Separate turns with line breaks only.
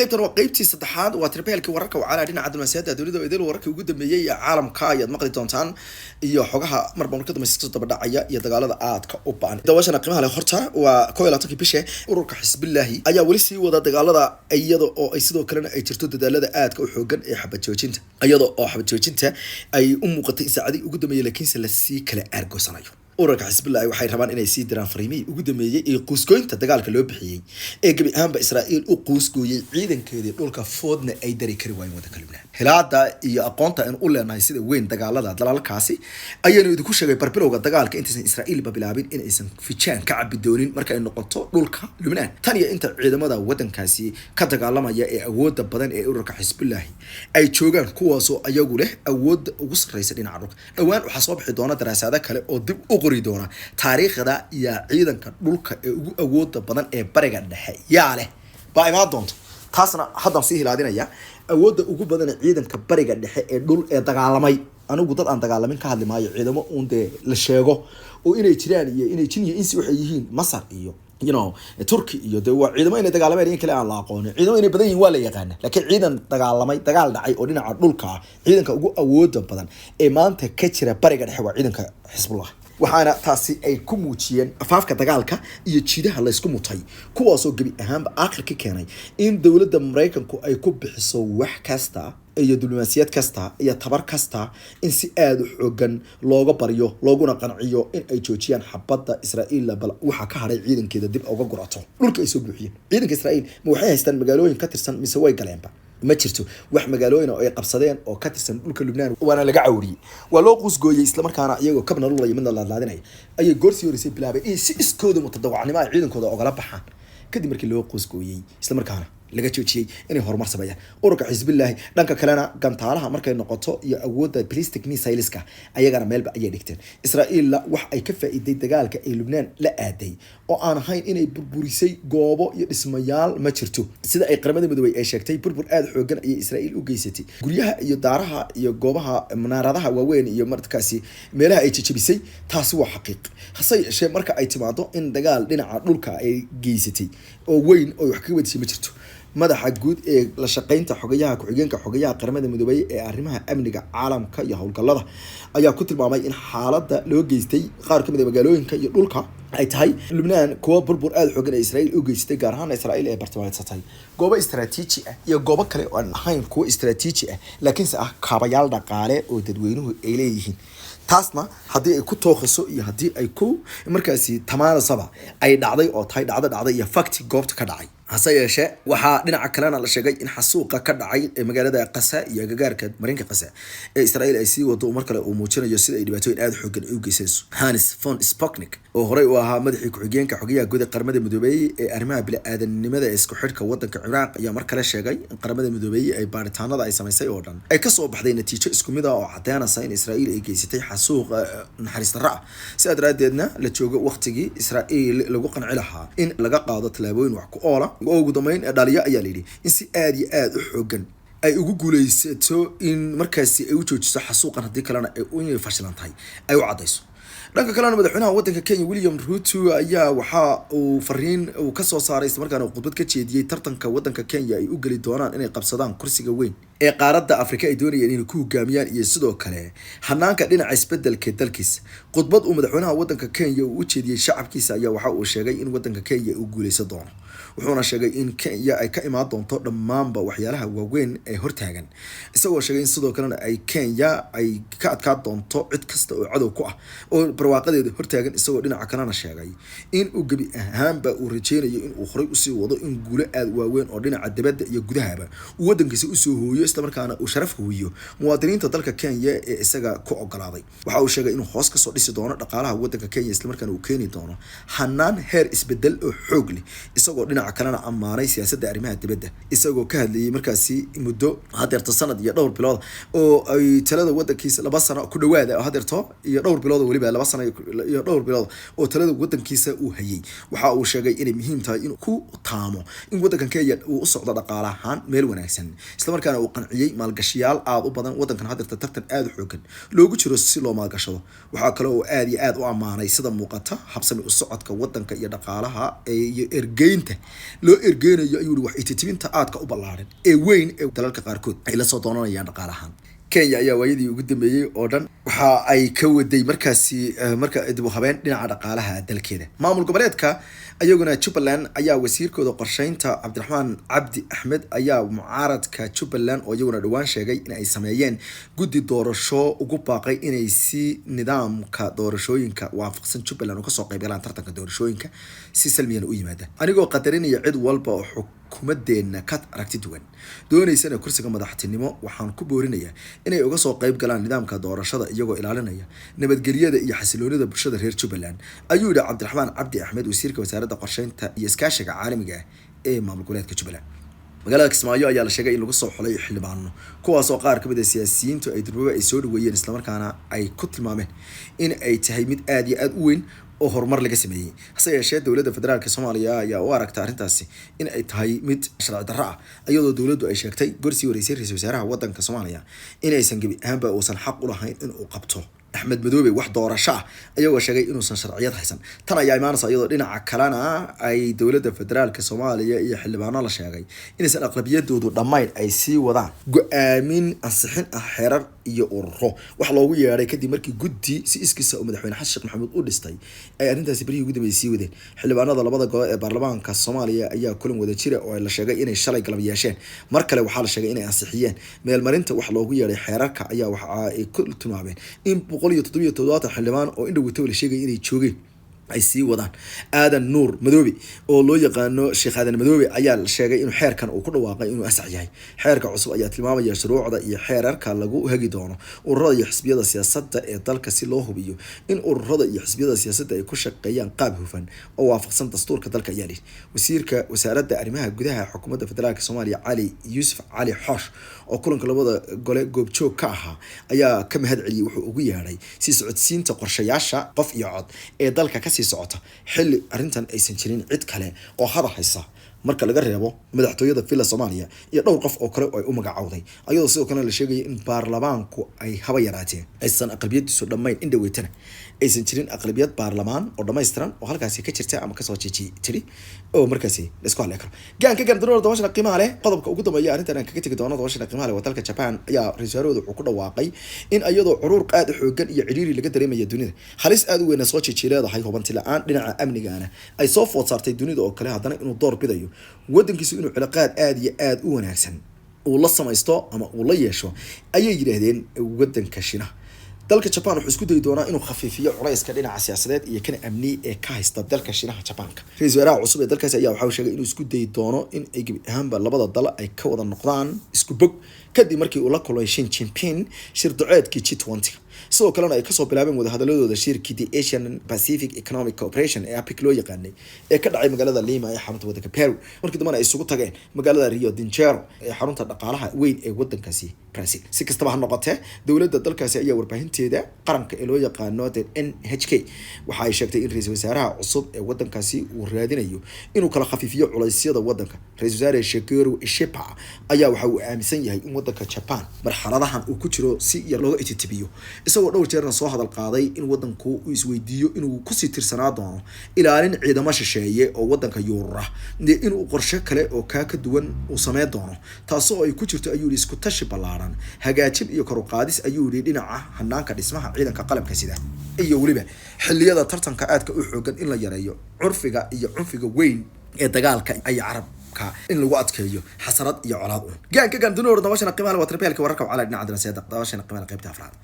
Qaybtan waa qaybtii saddexaad, waa tirbeelkii wararka wacalaha dhinaca diblomaasiyadda dunida oo idil. Wararkii ugu dambeeyey ee caalamka ayaad maqli doontaan iyo xogaha marba marka dambe kasoo daba dhacaya iyo dagaalada aadka u ba'an. Daawashana qiimaha leh, horta waa 21-kii bisha. Ururka Xisbillaahi ayaa weli sii wada dagaalada, iyada oo ay sidoo kalena ay jirto dadaalada aadka u xoogan ee xabad joojinta, iyada oo xabad joojinta ay u muuqatay in saacadii ugu dambeeyey, laakiinse lasii kala aargoosanayo. Ururka Xisbillahi waxay rabaan inay sii diraan fariimihii ugu dambeeyey ee quusgooynta dagaalka loo bixiyey ee gebi ahaanba Israa'iil u quusgooyey ciidankeedii dhulka, foodna ay dari kari waayeen waddanka Lubnaan. Hilaada iyo aqoonta aynu u leenahay sida weyn dagaalada dalalkaasi ayaynu idinku sheegay barbilowga dagaalka, intaysan Israa'iilba bilaabin, in aysan fijaan ka cabi doonin marka ay noqoto dhulka Lubnaan, tan iyo inta ciidamada waddankaasi ka dagaalamaya ee awooda badan ee ururka Xisbillahi ay joogaan, kuwaasoo ayagu leh awoodda ugu sarreysa dhinaca dhulka. Dhowaan waxaa soo bixi doona daraasaado kale oo dib u qori doona taariikhda iyo ciidanka dhulka ee ugu awooda badan ee Bariga Dhexe yaa leh baa imaan doonta. Taasna haddaan sii hilaadinaya awoodda ugu badan ee ciidanka Bariga Dhexe ee dhul ee dagaalamay. Anigu dad aan dagaalamin ka hadli maayo, ciidamo uun dee la sheego oo inay jiraan iyo inay jin iyo insi waxay yihiin, Masar iyo Turki iyo de waa ciidamo inay dagaalameen in kale aan la aqoonin. Ciidamo inay badan yihiin waa la yaqaana, laakiin ciidan dagaalamay, dagaal dhacay oo dhinaca dhulka ah, ciidanka ugu awooda badan ee maanta ka jira Bariga Dhexe waa ciidanka Xisbullah. Waxaana taasi ay ku muujiyeen afaafka dagaalka iyo jiidaha laysku mutay, kuwaasoo gebi ahaanba aakhir ka keenay in dowladda Maraykanku ay ku bixiso wax kasta iyo diblomaasiyad kasta iyo tabar kasta in si aada u xoogan looga baryo looguna qanciyo in ay joojiyaan xabadda, Israa'iil bal waxaa ka hadhay ciidankeeda dib uga gurato dhulka ay soo buuxiyeen. Ciidanka Israa'iil ma waxay haystaan magaalooyin ka tirsan mise way galeenba? Ma jirto wax magaalooyin oo ay qabsadeen oo ka tirsan dhulka Lubnaan, waana laga cawriyey, waa loo quusgooyey. Islamarkaana iyagoo kabna lulaya midna laadlaadinaya ayay goorsii horeysay bilaabeen in si iskooda mutadawacnimo ay ciidankooda ogala baxaan, kadib markii loo quusgooyey, islamarkaana laga joojiyey inay horumar sameeyaan ururka Xisbillaahi. Dhanka kalena, gantaalaha markay noqoto iyo awoodda ballistic missileska, ayagana meelba ayay dhigteen. Israa'iilla wax ay ka faa'iiday dagaalka ay Lubnaan la aaday oo aan ahayn inay burburisay goobo iyo dhismayaal ma jirto. Sida ay Qaramada Midoobey ay sheegtay, burbur aada xoogan ayay Israa'iil u geysatay guryaha iyo daaraha iyo goobaha munaaradaha waaweyn iyo markaasi meelaha ay jejebisay. Taasi waa xaqiiq. Hase yeeshee, marka ay timaado in dagaal dhinaca dhulka ay geysatay oo weyn oo wax kaga wadisay, ma jirto. Madaxa guud ee la shaqeynta xogayaha ku-xigeenka xogayaha Qaramada Midoobay ee arrimaha amniga caalamka iyo howlgallada ayaa ku tilmaamay in xaaladda loo geystay qaar kamid a magaalooyinka iyo dhulka ay tahay Lubnaan kuwa burbur aada xoogan ee Israa'iil u geystay, gaar ahaan Israa'iil ee bartilmaameedsatay goobo istaraatiiji ah iyo goobo kale oo aan ahayn kuwo istaraatiiji ah, laakiinse ah kaabayaal dhaqaale oo dadweynuhu ay leeyihiin. Taasna haddii ay ku tooqiso iyo haddii ay ku markaasi tamaanasaba ay dhacday oo tahay dhacdo dhacday iyo fakti goobta ka dhacay. Hase yeeshee, waxaa dhinaca kalena la sheegay in xasuuqa ka dhacay ee magaalada Qasa iyo agagaarka marinka Qasa ee Israa'iil ay sii wado mar kale uu muujinayo sida ay dhibaatooyin aada xoogan ay u geysayso. Hans von Spoknik, oo horey u ahaa madaxii ku-xigeenka xogayaha guud ee Qaramada Midoobey ee arrimaha bini-aadanimada ee isku xidhka wadanka Ciraaq, ayaa mar kale sheegay in Qaramada Midoobey ay baaritaanada ay samaysay oo dhan ay kasoo baxday natiijo isku mid ah oo cadeynaysa in Israa'iil ay geysatay xasuuq naxariis darro ah, sidaa daraadeedna la joogo waqtigii Israa'iil lagu qanci lahaa in laga qaado tallaabooyin wax ku oola oo ugu dambeyn dhaliyo, ayaa layidhi, in si aada iyo aada u xoogan ay ugu guuleysato in markaasi ay u joojiso xasuuqan, haddii kalena ay inay fashilan tahay ay u caddayso. Dhanka kalena, madaxweynaha wadanka Kenya William Ruto ayaa waxa uu fariin uu kasoo saaray, islamarkaana uu khudbad ka jeediyey tartanka wadanka Kenya ay u geli doonaan inay qabsadaan kursiga weyn ee qaaradda Afrika ay doonayeen inay ku hogaamiyaan, iyo sidoo kale hanaanka dhinaca isbedelka dalkiisa. Khudbad uu madaxweynaha wadanka Kenya uu u jeediyey shacabkiisa ayaa waxa uu sheegay in wadanka Kenya uu guuleysan doono, wuxuuna sheegay in Kenya ay ka imaan doonto dhammaanba waxyaalaha waaweyn ee hortaagan, isagoo sheegay in sidoo kalena ay Kenya ay ka adkaan doonto cid kasta oo cadow ku ah oo barwaaqadeeda hortaagan, isagoo dhinaca kalena sheegay in uu gebi ahaanba uu rajeynayo in uu horay usii wado in guulo aada waaweyn oo dhinaca dibadda iyo gudahaba uu wadankiisa usoo hooyo, islamarkaana uu sharaf huwiyo muwaadiniinta dalka Kenya ee isaga ku ogolaaday. Waxa uu sheegay inuu hoos kasoo dhisi doono dhaqaalaha wadanka Kenya, islamarkaana uu keeni doono hanaan heer isbedel oo xoog leh, isagoo dhinaca kalena ammaanay siyaasadda arrimaha dibadda. Isagoo ka hadlayay markaasi muddo hadeerto sanad iyo dhowr bilood oo ay talada wadankiisa, 2 sano ku dhawaada hadeerto iyo dhowr bilood, weliba 2 sano iyo dhowr bilood oo talada wadankiisa uu hayay, waxa uu sheegay inay muhiim tahay inuu ku taamo in wadankan Kenya uu u socdo dhaqaale ahaan meel wanaagsan, islamarkaana uu qanciyey maalgashiyaal aada u badan. Wadankan hadeerta tartan aada u xoogan loogu jiro si loo maalgashado. Waxaa kale oo aada iyo aada u ammaanay sida muuqata habsami u socodka wadanka iyo dhaqaalaha iyo ergeynta. Loo ergeynayo, ayuu yihi, wax ititibinta aadka u ballaaran ee weyn ee dalalka qaarkood ay lasoo doonanayaan dhaqaalahaan. Kenya ayaa waayadii ugu dambeeyey oo dhan waxa ay ka waday markaasi marka dib u habeen dhinaca dhaqaalaha dalkeeda. Maamul goboleedka ayaguna Jubbaland ayaa wasiirkooda qorsheynta Cabdiraxmaan Cabdi Axmed ayaa mucaaradka Jubbaland, oo iyaguna dhowaan sheegay in ay sameeyeen guddi doorasho, ugu baaqay inay si nidaamka doorashooyinka waafaqsan Jubbaland oo kasoo qayb galaan tartanka doorashooyinka, si salmiyana u yimaada. "Anigoo qadarinaya cid walba oo xukuumadeena ka aragti duwan, doonaysana kursiga madaxtinimo, waxaan ku boorinayaa inay uga soo qayb galaan nidaamka doorashada, iyagoo ilaalinaya nabadgelyada iyo xasiloonida bulshada reer Jubbaland," ayuu yihi Cabdiraxmaan Cabdi Axmed, wasiirka wasaaradda qorsheynta iyo iskaashiga caalamiga ah ee maamul goboleedka Jubbaland. Magaalada Kismaayo ayaa la sheegay in lagu soo xulay xildhibaano, kuwaas oo qaar kamid ah siyaasiyiintu ay durbaba ay soo dhaweeyeen, islamarkaana ay ku tilmaameen in ay tahay mid aada iyo aada u weyn oo horumar laga sameeyey. Hase yeeshee, dowladda federaalka Soomaaliya ayaa u aragta arrintaasi in ay tahay mid sharci darro ah, iyadoo dowladdu ay sheegtay gorsii wareysay ra-iisul wasaaraha wadanka Soomaaliya inaysan gebi ahaanba uusan xaq u lahayn in uu qabto Axmed Madoobe wax doorasho ah, ayagoo sheegay inuusan sharciyad haysan. Tan ayaa imaanaysa iyadoo dhinaca kalena ay dowladda federaalka Soomaaliya iyo xildhibaano la sheegay inaysan aqlabiyadoodu dhammayn ay sii wadaan go-aamin ansixin ah xeerar iyo ururo wax loogu yeedhay, kadib markii guddi si iskiisa uu madaxweyne Xasan Sheekh Maxamuud u dhistay ay arrintaasi berihii ugu dambeeyay sii wadeen. Xildhibaanada labada gole ee baarlamaanka Soomaaliya ayaa kulan wada jira oo la sheegay inay shalay galab yeesheen mar kale waxaa la sheegay inay ansixiyeen meelmarinta wax loogu yeedhay xeerarka. Ayaa waxa ay ku tilmaameen in 177 xildhibaan oo indhowtaba la sheegay inay joogeen ay sii wadaan. Aadan Nuur Madoobe oo loo yaqaano Sheekh Aadan Madoobe ayaa la sheegay inuu xeerkan uu ku dhawaaqay inuu asax yahay. Xeerka cusub ayaa tilmaamaya shuruucda iyo xeerarka lagu hagi doono ururada iyo xisbiyada siyaasadda ee dalka, si loo hubiyo in ururada iyo xisbiyada siyaasadda ay ku shaqeeyaan qaab hufan oo waafaqsan dastuurka dalka, ayaa lihi. Wasiirka wasaaradda arrimaha gudaha xukuumadda federaalka Soomaaliya, Cali Yuusuf Cali Xoosh, oo kulanka labada gole goobjoog ka ahaa, ayaa ka mahad celiyey wuxuu ugu yeedhay sii socodsiinta qorshayaasha qof iyo cod ee dalka kasii socota, xilli arrintan aysan jirin cid kale oo hadal haysa marka laga reebo madaxtooyada Villa Soomaaliya iyo dhowr qof oo kale oo ay u magacowday, ayadoo sidoo kalena la sheegaya in baarlamaanku ay haba yaraateen aysan aqlabiyadiisu dhammayn, in dhaweytana aysan jirin aqlabiyad baarlamaan oo dhammaystiran oo halkaasi ka jirta ama kasoo jeeji tiri oo markaasi la isku hadlay karo. Gaanka gardaroor dabashana qiimaha leh, qodobka ugu dambeeya arrintan aan kaga tegi doono dabashana qiimaha leh waa dalka Japan ayaa ra-iisul wasaarahooda wuxuu ku dhawaaqay in iyadoo curuur aad u xoogan iyo ciriiri laga dareemaya dunida, halis aad u weyna soo jeeji leedahay, hubanti la-aan dhinaca amnigaana ay soo food saartay dunida oo kale, haddana inuu door bidayo wadankiisu inuu cilaaqaad aad iyo aad u wanaagsan uu la samaysto ama uu la yeesho, ayay yidhaahdeen, wadanka Shiinaha. Dalka Japan wuxuu isku dayi doonaa inuu khafiifiyo culayska dhinaca siyaasadeed iyo kan amni ee ka haysta dalka Shiinaha Jabaanka. Ra-iisul wasaaraha cusub ee dalkaasi ayaa waxa uu sheegay inuu isku dayi doono in ay gebi ahaanba labada dal ay ka wada noqdaan isku bog, kadib markii uu la kulmay Xi Jinping shir duceedkii G20, sidoo kalena ay kasoo bilaabeen wadahadaladooda shirkii the Asian Pacific Economic Cooperation ee APEC loo yaqaanay ee ka dhacay magaalada Lima ee xarunta wadanka Peru, markii dambena ay isugu tageen magaalada Rio de Janeiro ee xarunta dhaqaalaha weyn ee wadankaasi Brazil. Si kastaba ha noqotee, dowladda dalkaasi ayaa warbaahinteeda qaranka ee loo yaqaano the NHK waxa ay sheegtay in ra-iisul wasaaraha cusub ee wadankaasi uu raadinayo inuu kala khafiifiyo culaysyada wadanka. Ra-iisul wasaare Shigeru Ishiba ayaa waxa uu aaminsan yahay in wadanka Japan marxaladahan uu ku jiro si yar looga ititibiyo, isagoo dhowr jeerna soo hadal qaaday in wadanku uu isweydiiyo inuu kusii tirsanaa doono ilaalin ciidamo shisheeye oo wadanka yuurura iyo inuu qorshe kale oo kaa ka duwan uu sameyn doono, taasoo ay ku jirto, ayuu yihi, isku tashi ballaaran, hagaajin iyo kor u qaadis, ayuu yihi, dhinaca hanaanka dhismaha ciidanka qalabka sida, iyo weliba xilliyada tartanka aadka u xoogan in la yareeyo curfiga iyo cunfiga weyn ee dagaalka ay carabka in lagu adkeeyo xasarad iyo colaad un. Gaanka gaandunoor dabashana qiimaha waa tarbeelka wararka wacala dhinaca daraasada dabashana qiimaha qaybta afraad.